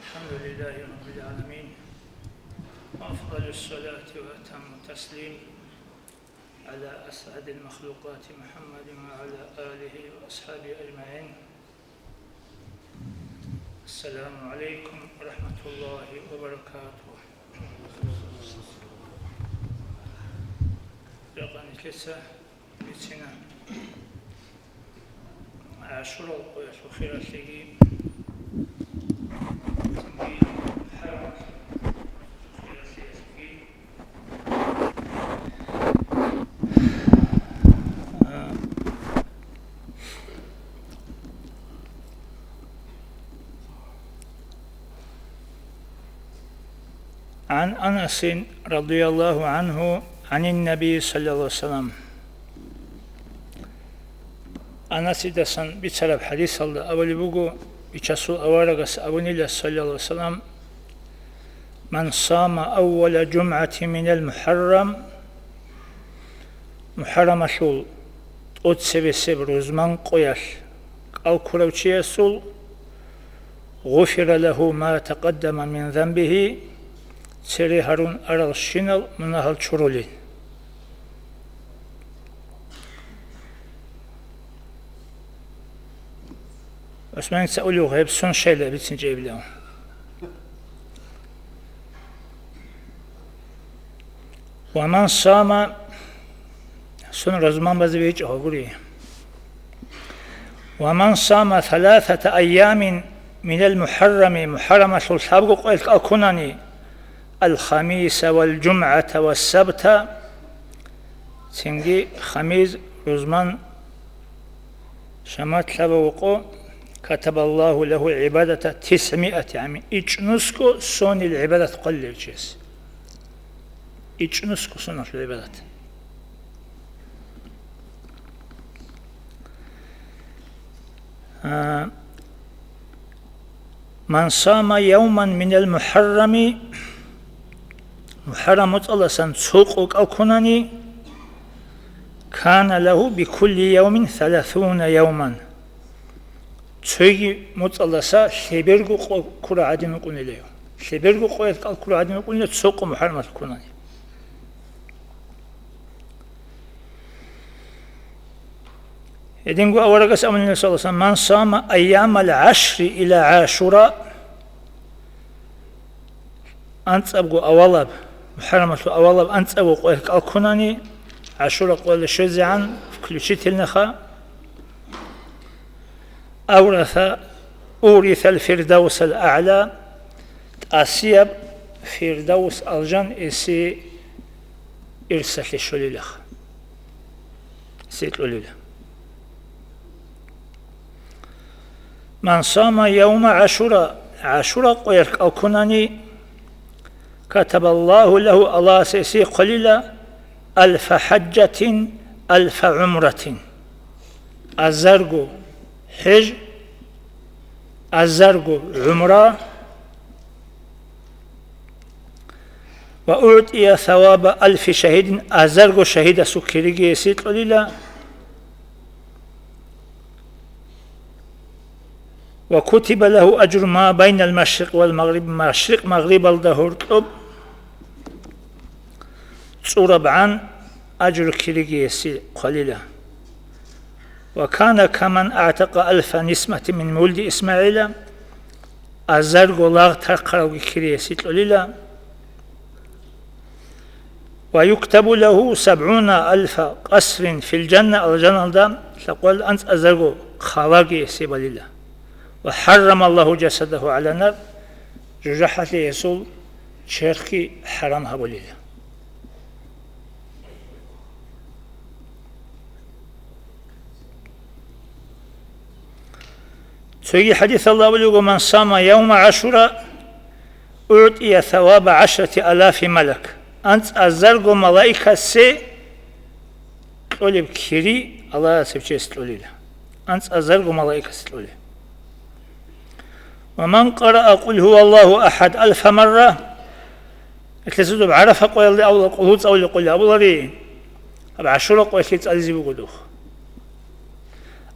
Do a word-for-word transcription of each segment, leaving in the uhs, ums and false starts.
الحمد لله رب العالمين، وأفضل الصلاة وأتم التسليم على أسعد المخلوقات محمد وعلى آله وأصحابه أجمعين. السلام عليكم ورحمة الله وبركاته. Рекъон нилъеца бицина ГӀашурал къоялъул хиралъиги, цинги хӀарамалъул хиралъиялъги. عن أنس رضي الله عنه عن النبي صلى الله عليه وسلم. Анасидасан бицараб хӀадисалда абулеб буго, Бичасул аварагас абунила, саллаллагьу гӀалайгьи ва саллам: «Ман сама аввала жумгӀатин минал мухӀаррам», МухӀаррамалъул тӀоцебесеб рузман къоялъ кӀал ккурав чиясул, «гъуфира лагьу ма такъаддама мин занбигьи», цере гьарун аралщинал мунагьал чурулин. ГӀусманица улев гьеб сун щайла бицинчӀебилан. «Ва ман сама», сун рузман базе бечӀо гьагури. «Ва ман сама саласата айямин минал мухӀаррами», мухӀаррамалъул лъабго къоялъ кӀал ккунани, «ал-хамиса вал-жумгӀата вас-сабта», цинги хамиз, рузман, шамат лъабав вукъо, «катабаллагьу лагьу гӀибадата тисгӀмиати гӀамин», ичӀнусго сонил гӀибадат хъвалила чияс. ИчӀнусго соналъул гӀибадат. А, «Ман сама явман минал мухӀаррами», мухӀаррам муцӀаласан цо къо кӀал ккунани, «кана лагьу бикулли явмин саласуна явман». Цоги муцӀаласа лъеберго къо ккура гӀадин вукӀунилев. Лъеберго къоялъ кӀал ккура гӀадин вукӀунилев цо къо мухӀаррамалъ ккунани. Гьединго аварагас абунила, саллаллагьу гӀалайгьи ва саллам: «Ман сама айямал гӀашри иля гӀашура», анцӀабго авалаб, мухӀаррамалъул авалаб анцӀабго къоялъ кӀал ккунани, гӀашура къоялда щвезегӀан, включительноха, «авраса, урисал фирдавсал агӀла», тӀасияб Фирдавс алжан эсе ирсалъе щолилаха. Се кьолила. «Ман сама явма гӀашура», гӀашура къоялъ кӀал ккунани, «катабаллагьу лагьу», Аллагьас эсе хъвалила, «алфа хӀажжатин, алфа гӀумратин», азарго хӀеж, азарго гӀумра, «ва угӀтия саваба алфи шагьидин», азарго шагьидасул кириги эсе кьолила, «ва кутиба лагьу ажру ма байнал машрикъ вал магъриб», машрикъ-магърибалда гьоркьоб цӀурабгӀан ажру кириги эсе хъвалила. «Ва кана каман аътакъа алфа нисматин мин вулди ИсмагӀила», азарго лагъ тархъаралги кири эсе кьолила. «Ва юктабу лагьу сабгӀуна алфа къасрин фил жанна», алжаналда лъакъвал анцӀазарго хъалаги эсе балила. «Ва хӀаррамаллагьу жасадагьу гӀала нар», жужахӀалъе гьесул черхги хӀарам гьабулила. Цоги хӀадисалда абулеб буго: «Ман сама явма гӀашура, угӀтия саваба гӀашрати алафи малак». АнцӀазарго малаикасе кьолеб кири Аллагьас гьев чияс кьолила. АнцӀазарго малаикасе кьолеб. «Ва ман къараа къул гьуваллагьу ахӀад алфа марра», гьелъесезул ГӀарафа къоялде абула, къулгьу цӀалулел къоялъ абулари, гьаб гӀашура къоялъе цӀализе буго духъ.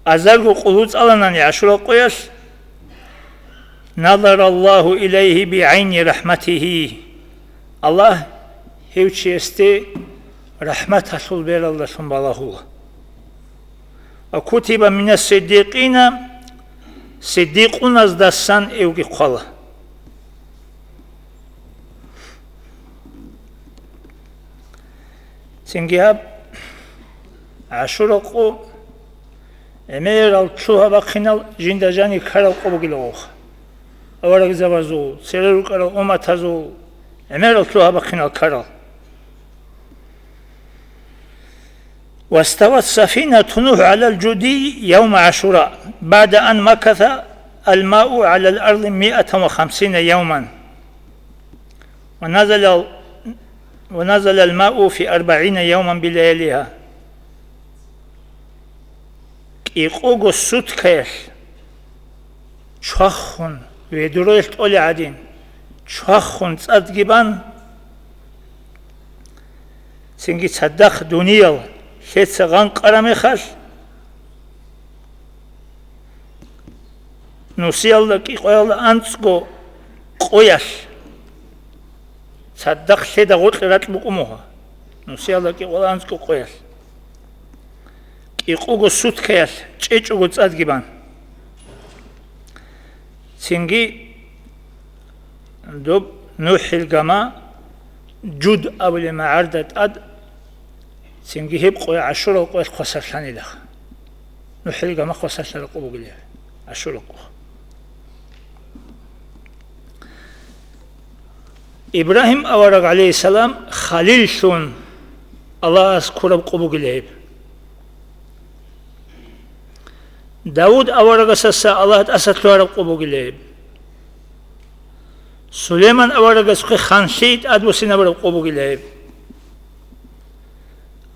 Азарго къулгьу цӀаланани гӀашура къоялъ, نظر الله إليه بعين رحمته. Аллагь гьев чиясде рахӀматалъул бералдалъун балагьула. وكتب من الصديقين, сиддикъуназдасан эвги хъвала. Цинги гьаб ГӀашура къо гӀемерал лъугьа-бахъинал жинда жанир ккарал къо бугила гъоха. Аварагзабазул, цере рукӀарал умматазул гӀемерал лъугьа-бахъинал ккарал. واستوت سفينة نوح على الجودي يوم عاشوراء بعد أن مكث الماء على الأرض مائة وخمسين يوما. ونزل، ونزل الماء في أربعين يوما بلياليها. КӀикъого суткаялъ чвахун, ведроялъ тӀолеб гӀадин, чвахун цӀадги бан, цинги цадахъ дуниял лъеца гъанкъараб мехалъ, нусиялда кӀикъоялда анцӀго къоялъ, цадахъ лъеда гъоркье ракь букӀун буго, нусиялда кӀикъоялда анцӀго къоялъ, кӀикъого суткаялъ чӀечӀого цӀадги бан. Цинги доб НухӀил гама Жуд абулеб магӀарда тӀад, цинги гьеб къоя ГӀашурал къоялъ хвасарлъанила. НухӀил гама хвасарлъараб къо бугила ГӀашурал къо. Ибрагьим авараг, гӀалайгьиссалам, халиллъун Аллагьас ккураб къо бугила гьеб. Давуд аварагасдаса Аллагь тӀаса лъугьараб къо бугила гьеб. Сулейман аварагасухъе ханлъи тӀадбуссинабураб къо бугила гьеб.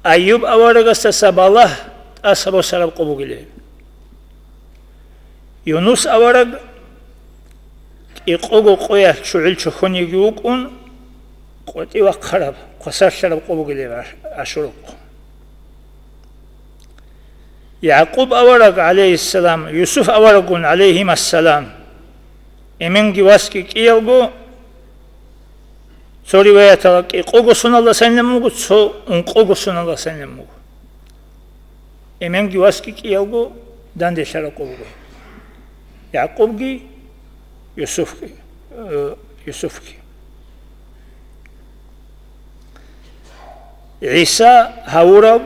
Айюб аварагасдаса балагь тӀаса босараб къо бугила гьеб. Юнус авараг кӀикъого къоялъ ччугӀил чохьонеги вукӀун, къотӀи вахъараб, хвасарлъараб къо бугила гьеб ГӀаш-, ГӀашурал къо. ЯгӀкъуб авараг, гӀалайгьиссалам, Юсуф авараггун, гӀалайгьимассалам, эменги васги кӀиялго, цо риваяталда кӀикъого соналдасан гьаниб буго, цо ункъого соналдасан гьаниб буго. Эменги васги кӀиялго данделъараб къо буго ЯгӀкъубги Юсуфги, э, Юсуфги. ГӀиса гьавураб,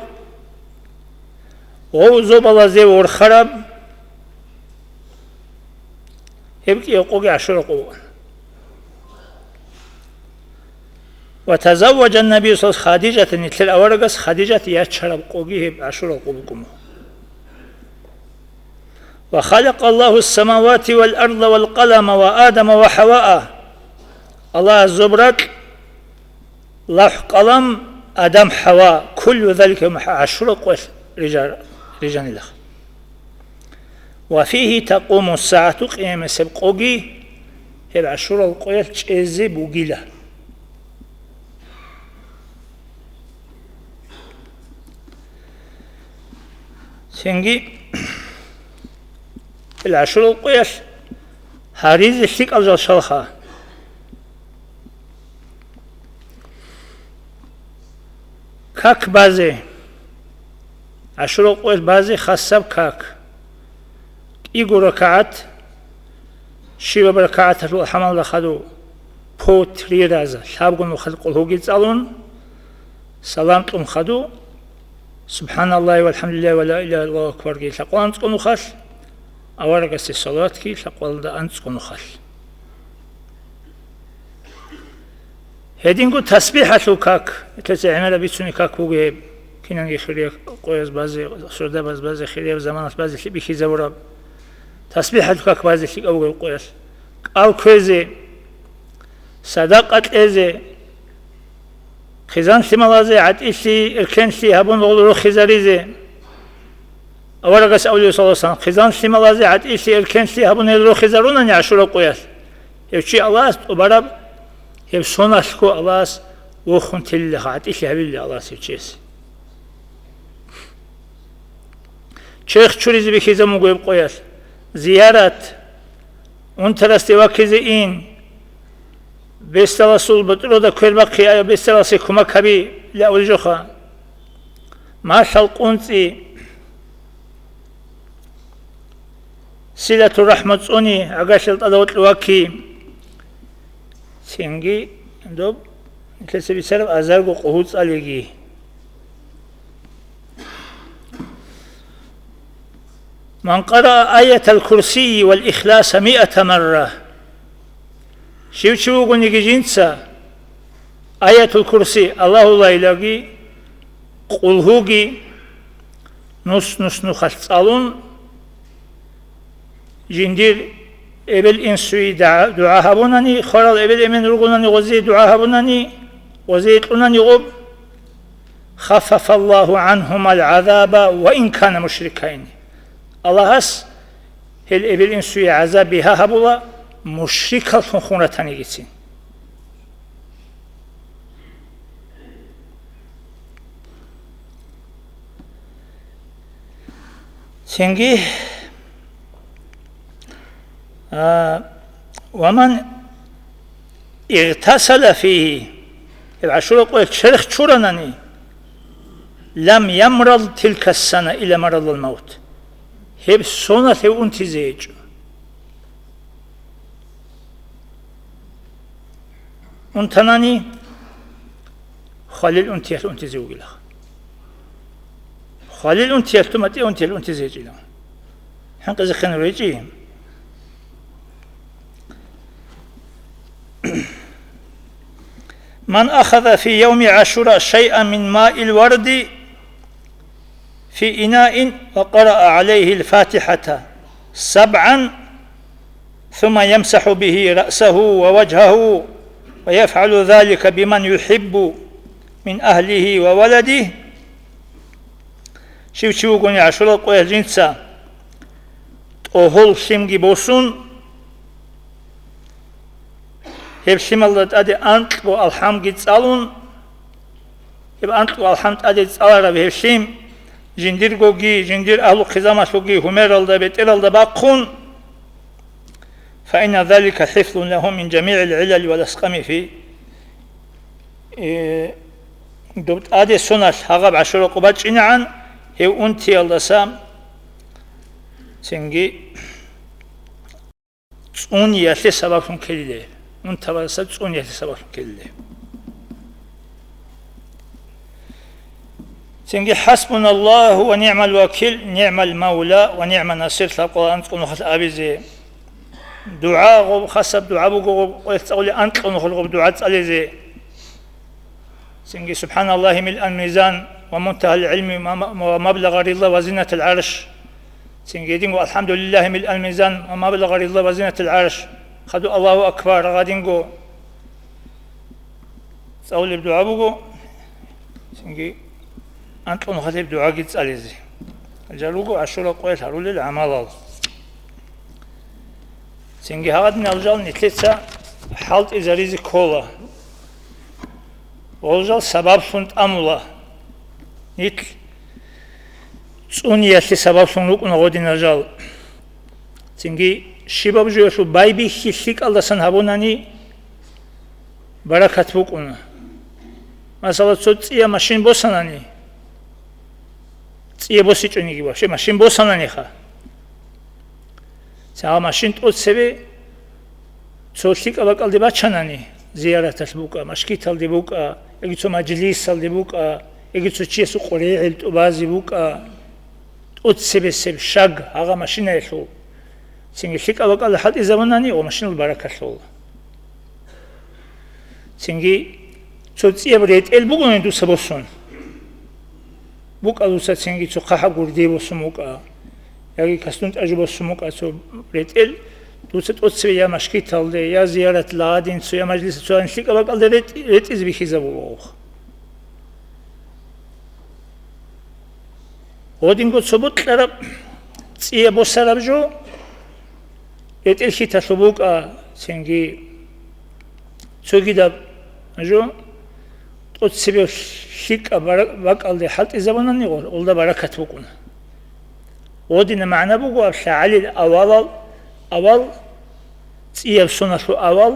гъов зобалазе ворхараб, гьеб кӀияб къоги ГӀашурал къо букӀана. وتزوج النبي صلى الله عليه وسلم خديجة, нилъер аварагас Хадижат ячараб къоги гьеб ГӀашурал къо букӀун буго. وخلق الله السماوات والأرض والقلم وآدم وحواء. Аллагьас зоб-ракь, лавхӀ-къалам, Адам-ХӀава, كل ذلك يوم, ГӀашурал къоялъ рижа-, рижанила. وفيه تقوم الساعة, къиямасеб къоги гьеб ГӀашурал къоялъ чӀезе бугила. Цинги гьел ГӀашурал къоялъ гьаризе лъикӀал жал щалха. Как базе. ГӀашурал къоялъ базе хасаб как. КӀиго ракагӀат, щибаб ракагӀаталъул хӀамалда хадув по три раза, лъабго нухалъ къулгьуги цӀалун, салам кьун хадув, سبحان الله والحمد لله ولا إله إلا الله أكبر-ги лъабкъоялда анцӀго нухалъ, аварагасде салаватги лъабкъоялда анцӀго нухалъ. Гьединго тасбихӀалъул как, гьелъул гӀемераб бицунеб как буго гьеб, кинанги хирияб къояз базе, сордабаз базе, хирияб заманалъ базе лъи-, бихьизабураб. ТасбихӀалъул как базе лъикӀаб буго гьеб къоялъ. КӀал кквезе, садакъа кьезе, хъизан-лъималазе гӀатӀилъи, эркенлъи гьабун гъол рохизаризе. Аварагас абулеб, саллаллагьу гӀалайгьи ва саллам, хъизан-лъималазе гӀатӀилъи, эркенлъи гьабун гьел рохизаруна ГӀашурал къоялъ. Гьев чи Аллагьас тӀубараб, гьеб соналъго Аллагьас вохун телила, гӀатӀилъи гьабила Аллагьас гьев чиясе. Черх чуризе бихьизабун буго гьеб къоялъ. Зиярат, Унтарасде ваккизе ин, бесдаласул бутӀруда квер бахъи, ай бесдаласе кумак гьаби, лаулежоха. Малъал къунцӀи, силатур рахӀму цӀуни, гӀагарлъиялда тӀадаб гъоркье вакки. Цинги доб нилъеца бицараб азарго къугьу цӀалиги. Ман къараа аятал курсийи вал ихласа миата марра. Щив чи вугониги жинца аятул курси, Аллагьулайлаги, къулгьуги, нус-нус нухалъ цӀалун, жиндир эбел-инсуе дагӀа-, дугӀа гьабунани, хварал эбел-эмен ругонани гъозие дугӀа гьабунани, гъозие кьунани гъоб, хаффафаллагьу гӀанхумал гӀазаба ва ин кана мушрикайни. Аллагьас гьел эбел-инсуе гӀазаб бигьа гьабула, мушрикаллъун хун ратанигицин. Цинги, а, ва ман игътасала фигьи, гьеб ГӀашура къоялъ черх чуранани, лам ямрал тилка ссана ила маралал мавт. Гьеб соналъ гьев унтизе гьечӀо. Унтанани, хвалил унтиялъ унтизе вугилаха. Хвалил унтиялъ, туматӀи унтиялъ унтизе гьечӀила. ХӀинкъизехъин речӀи. Ман ахаза фи явми ГӀашура шайъан мин маил варди, في إناء وقرأ عليه الفاتحة سبعا ثم يمسح به رأسه ووجهه ويفعل ذلك بمن يحب من أهله وولده. Щив чи вугони ГӀашурал къоялъ жинца тӀогьол лъимги босун, гьеб лъималда тӀаде анкьго алхӀамги цӀалун, гьеб анкьго алхӀам тӀаде цӀалараб гьеб лъим жиндиргоги, жиндир агьлу-хъизамалъулги гьумералда, бетӀералда бахъун, فإن ذلك حفظ له من جميع العلل والأسقام في, э, доб тӀаде соналъ гьагъаб ГӀашура къо бачӀинегӀан, гьев унтиялдаса цинги цӀуниялъе сабаблъун ккелиле, унтабаздаса цӀуниялъе сабаблъун ккелиле. Цинги хӀасбуналлагьу ва нигӀмал вакил, нигӀмал мавла ва нигӀман насир лъабкъоялда анцӀго нухалъ абизе. ДугӀа гъоб, хасаб дугӀа буго гъоб, къоялъ цӀалулеб анкьго нухалъ гъоб дугӀа цӀализе. Цинги, سبحان الله ملء الميزان ومنتهى العلم ومبلغ الرضا وزنة العرش. Цинги гьединго, الحمد لله ملء الميزان ومبلغ الرضا وزنة العرش. Хадуб الله أكبر гьадинго цӀалулеб дугӀа буго. Цинги анкьго нухалъ гьеб дугӀаги цӀализе. Гьал руго ГӀашура къоялъ гьарулел гӀамалал. Цинги гьагъадинал жал нилъеца хӀалтӀизаризе ккола. Гъол жал сабаблъун тӀамула. Нилъ цӀуниялъе сабаблъун рукӀуна гъодинал жал. Цинги щибаб жоялъул байбихьи лъикӀалдасан гьабунани, баракат букӀуна. Масала, цо цӀия машин босанани, цӀия босичӀониги вообще машин босананиха. Цо машин тӀоцебе цо лъикӀаб бакӀалде бачанани, зияраталъ букӀа, машгиталде букӀа, яги цо мажлисалде букӀа, яги цо чиясул къваригӀел тӀубазе букӀа, тӀоцебесеб шаг гьагъа машинаялъул. Цинги лъикӀаб бакӀалде хӀалтӀизабунани, гъо машинал баракат лъола. Цинги цо цӀияб ретӀел бугони дуца босун. БукӀа дуца цинги цо хъахӀаб гурде босун букӀа, яги касдун тӀажу босун букӀа цо ретӀел, дуца тӀоцебе я машгиталде, я зиярат лагъадин цо, я мажлиса цо гьанлъикӀаб бакӀалде ретӀ-, ретӀизе бихьизабула гъох. Гъодинго цо бокьараб, цӀия босараб жо, ретӀел хьиталъуб букӀа, цинги цогидаб жо, тӀоцебе лъикӀаб бара-, бакӀалде хӀалтӀизабунани, гъолда баракат букӀуна. Гъодина магӀна буго аб лъагӀалил авалал, авал ЦӀияб соналъул авал,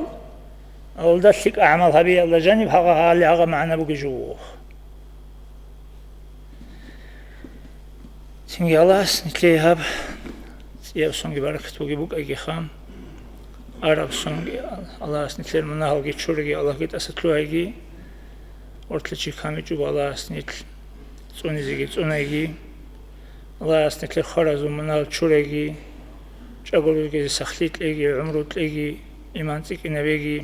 авалда лъикӀа гӀамал гьабиялда жаниб гьагъа гьали гьагъа магӀна бугеб жо вуго. Цинги Аллагьас нилъее гьаб цӀияб сонги баракат бугеб букӀайгиха. Араб сонги Аллагьас нилъер мунагьалги чураги, Аллагьги тӀаса лъугьайги, ортлъи чи камичӀого Аллагьас нилъ цӀунизеги цӀунайги, Аллагьас нилъер хваразул мунагьал чурайги, чӀаго ругезе сахлъи кьеги, гӀумру кьеги, иман цӀикӀкӀинабеги,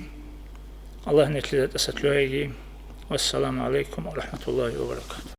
Аллагь нилъеда тӀаса лъугьайги. Вассаламу гӀалайкум ва рахӀматуллагьи ва баракатугь.